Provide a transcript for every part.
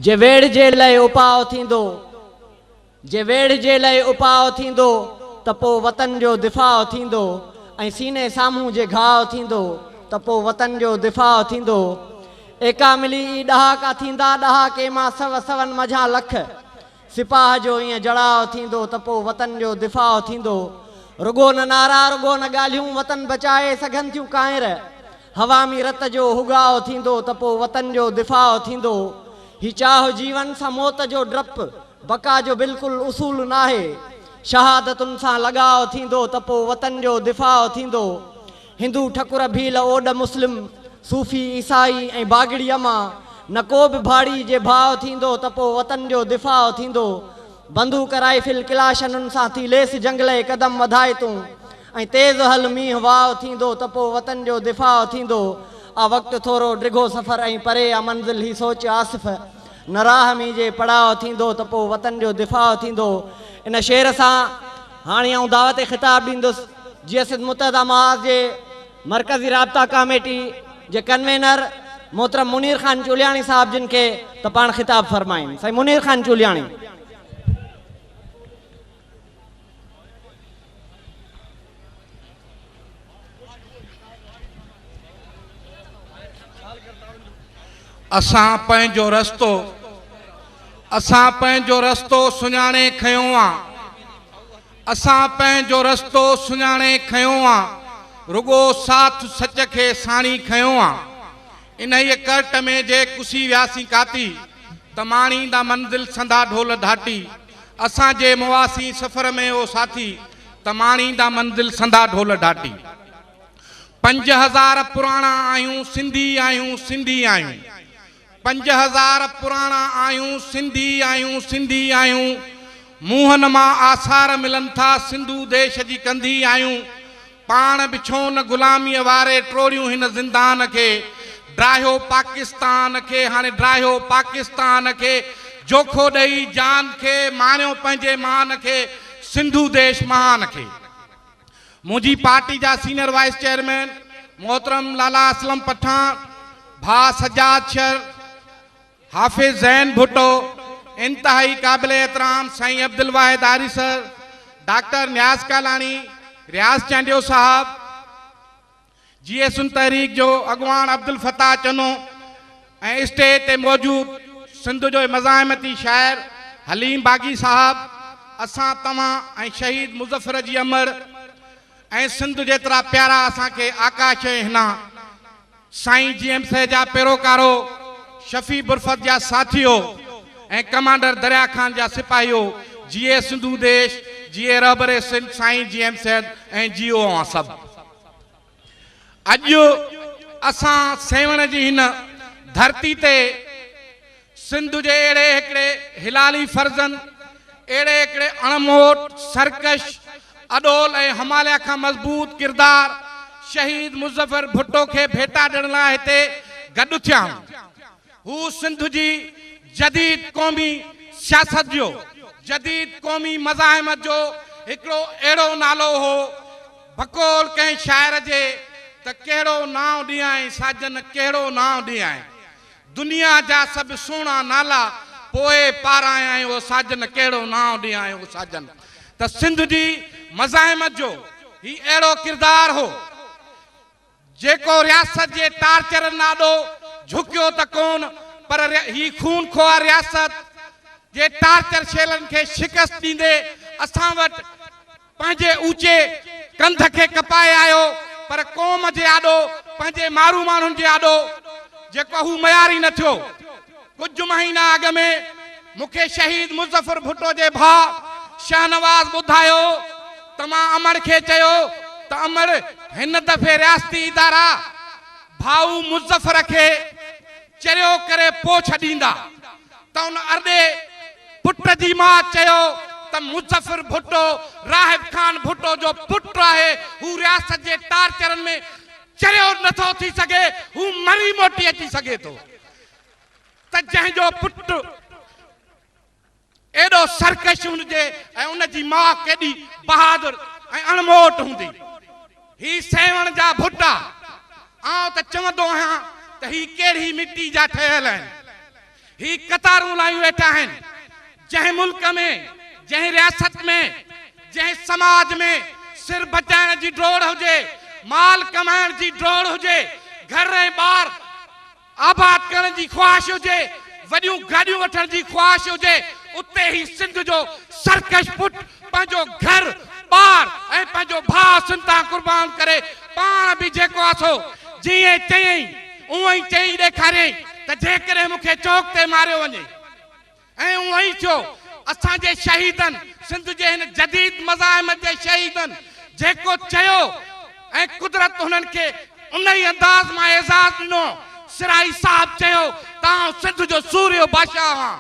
جي ويڙهه جي لئه اپاء ٿيندو، جي ويڙهه جي لئه اپاء ٿيندو ته پو وطن جو دفاع ٿيندو ۽ سيني سامهون جي گهاء ٿيندو ته پو وطن جو دفاع ٿيندو. ايڪا ملي ئي ڏهاڪا ٿيندا ڏهاڪي مان سو سون منجهان لک سپاهه جو ائين جڙاء ٿيندو ته پو وطن جو دفاع ٿيندو. رڳو نه نعرا رڳو نه ڳالهيون وطن بچائي سگهن ٿيون ڪانئر. هوامي رت جو هڳاء ٿيندو ته پو وطن جو دفاع ٿيندو. هي چاهه جيون سان موت جو ڊپ بقا جو بلڪل اصول ناهي. شهادتن سان لڳاء ٿيندو ته پو وطن جو دفاع ٿيندو. هندو ٺڪر ڀيل اوڏ مسلم صوفي عيسائي ۽ باگڙي امان نه ڪو به ڀاڙي جي ڀاء ٿيندو ته پو وطن جو دفاع ٿيندو. بندوق رائفل ڪلاشنن سان ٿي ليس جنگلئي قدم وڌائي تون ۽ تيز هل مينهن واء ٿيندو ته پو وطن جو دفاع ٿيندو. آ وقت ٿورو ڊگهو سفر ۽ پري آ منزل هي سوچ آصف نه راهه ۾ جي پڙاء ٿيندو ته پو وطن جو دفاع ٿيندو. ان شعر سان هاڻي آئون دعوت خطاب ڏيندس جيئي سنڌ متحده محاذ جي مرڪزي رابطا ڪاميٽي جي ڪنوينر محترم منير خان چولياڻي صاحب جن کي ته پاڻ خطاب فرمائين. سائين منير خان چولياڻي. اسان پنهنجو رستو اسان پنهنجو رستو سڃاڻي کنيو آ اسان پنهنجو رستو سڃاڻي کنيو آ رڳو ساٿ سچ کي ساڻي کنيو آ انهيء ڪرٽ ۾ جي ڪسي وياسين ڪاتي ته ماڻيندا منزل سندا ڍول ڍاٽي اسان جي مواسين سفر ۾ او ساٿي ته ماڻيندا منزل سندا ڍول ڍاٽي. 5000 پراڻا آهيون سنڌي آهيون سنڌي آهيون 5000 پراڻا آهيون سنڌي آهيون سنڌي آهيون منهن مان آثار ملن ٿا سنڌو ديش جي ڪنڌي آهيون پاڻ به ڇو نه غلاميء واري ٽوڙيون هن زندان کي ڊاهيو پاڪستان کي هاڻي ڊاهيو پاڪستان کي جوکو ڏئي جان کي ماڻيو پنهنجي مان کي سنڌو ديش مهان کي. منهنجي پارٽي جا سينئر وائيس چيئرمين محترم لالا اسلم پٺاڻ، ڀاء سجاد شر، حافظ زين ڀٽو، انتهائي قابل احترام سائين عبدالواحد آريسر، ڊاڪٽر نياز ڪالاڻي، رياض چانڊيو صاحب، جي ايس ان تحريڪ جو اڳواڻ عبدالفتاح چنو ۽ اسٽيج تي موجود سنڌ جو مزاحمتي شاعر حليم باغي صاحب، اسان توهان ۽ شهيد مظفر جي امڙ ۽ سنڌ جيترا پيارا اسان کي آڪاش ۽ حنا، سائين جي ايم سيد جا پيروڪارو، شفيع برفت جا ساٿيو ۽ ڪمانڊر دريا خان جا سپاهيو، جيئي سنڌو ديش، جيئي رهبر سنڌ سائين جي ايم سيد ۽ جيئو اوهان سڀ. اڄ اسان سيوهڻ جي هن ڌرتي تي سنڌ جي اهڙي هڪڙي هلالي فرزند، اهڙي هڪڙي اڻموٽ، سرڪش، اڏول ۽ هماليه کان مضبوط ڪردار شهيد مظفر ڀٽو کي ڀيٽا ڏيڻ لاء هتي گڏ ٿيا آهيون. هو سنڌ جي جديد قومي سياست جو، جديد قومي مزاحمت جو هڪڙو اهڙو نالو هو، بقول ڪنهن شاعر جي ته ڪهڙو نانء ڏيانء ساجن ڪهڙو نانء ڏيانء دنيا جا سڀ سهڻا نالا پوء پارايانء او ساجن ڪهڙو نانء ڏيانء او ساجن ته سنڌ جي مزاحمت جو هي اهڙو ڪردار هو جيڪو رياست جي ٽارچرن آڏو جهڪيو ته ڪونه پر هي خونخوار رياست جي ٽارچر شيلن کي شڪست ڏيندي اسان وٽ پنهنجي اوچي ڪنڌ کي ڪپائي آيو پر قوم جي آڏو پنهنجي مارو ماڻهن جي آڏو جيڪو هو معياري نه ٿيو. ڪجهه مهينا اڳ ۾ مون کي شهيد مظفر ڀٽو جي ڀاء شاهنواز ٻڌايو ته مان امڙ کي چيو ته امڙ هن دفعي رياستي ادارا ڀائو مظفر کي چريو ڪري پوء ڇڏيندا ته ان ارڏي پٽ جي ماء چيو ته مظفر ڀٽو راحب خان ڀٽو جو پٽ آهي، هو رياست جي ٽارچرن ۾ چريو نٿو ٿي سگهي، هو مري موٽي اچي سگهي ٿو ته جنهن جو پٽ ايڏو سرڪش هجي ۽ ان جي ماء ڪيڏي بهادر ۽ اڻموٽ هوندي. هي سيوهڻ جا ڀٽا، آئون ته چوندو آهيان ته هي ڪهڙي مٽي جا ٺهيل آهن. هي قطارون لايون ويٺا آهن. جنهن ملڪ ۾، جنهن رياست ۾، جنهن سماج ۾ سر بچائڻ جي ڊوڙ هجي، مال ڪمائڻ جي ڊوڙ هجي، گهر ۽ ٻار آباد ڪرڻ جي خواهش هجي، وڏيون گاڏيون وٺڻ جي خواهش هجي، اتي هي سنڌ جو سرڪش پٽ پنهنجو گهر، ٻار ۽ پنهنجو ڀاء سنڌ تان قربان ڪري پاڻ به جيڪو آ سو جيئن چيائين اونئن ئي چئي ڏيکاريائين ته جيڪڏهن مون کي چوڪ تي ماريو وڃي. ۽ اونئن ئي ٿيو. اسان جي شهيدن، سنڌ جي هن جديد مزاحمت جي شهيدن جيڪو چيو ۽ قدرت هنن کي ان ئي انداز مان اعزاز ڏنو. سرائي صاحب چيو ته آئون سنڌ جو سورهيه بادشاهه آهيان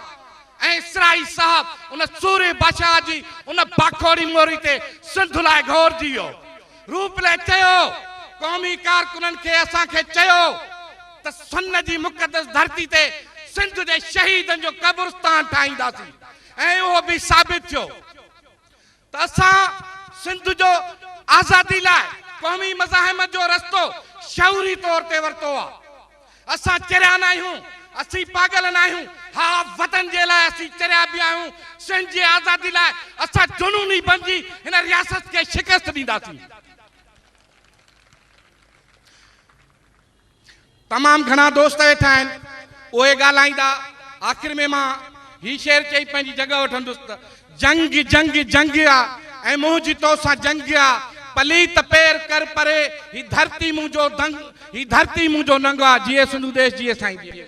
۽ سرائي صاحب ان سورهيه بادشاهه جي ان باکوڙي موري تي سنڌ لاء گهورجي ويو. روپلي چيو، قومي ڪارڪنن کي اسان کي چيو ته سن جي مقدس ڌرتي تي سنڌ جي شهيدن جو قبرستان ٺاهينداسين ۽ اهو به ثابت ٿيو ته اسان سنڌ جو آزادي لاء قومي مزاحمت جو رستو شعوري طور تي ورتو آهي. اسان چريا ناهيون، اسين پاڳل ناهيون، ها وطن جي لاء اسين چريا به آهيون، سنڌ جي آزادي لاء اسان جنوني بنجي هن رياست کي شڪست ڏينداسين. تمام گهڻا دوست ويٺا آهن، اهي ڳالهائيندا، آخر ۾ مان هي شعر چئي پنهنجي جڳهه وٺندس ته. جنگ جنگ جنگ آ ۽ منهنجي توسان جنگ آ پليت پير ڪر پري هي ڌرتي منهنجو دنگ هي ڌرتي منهنجو ننگ آ جيئي سنڌو ديش جيئي سائين جيئي.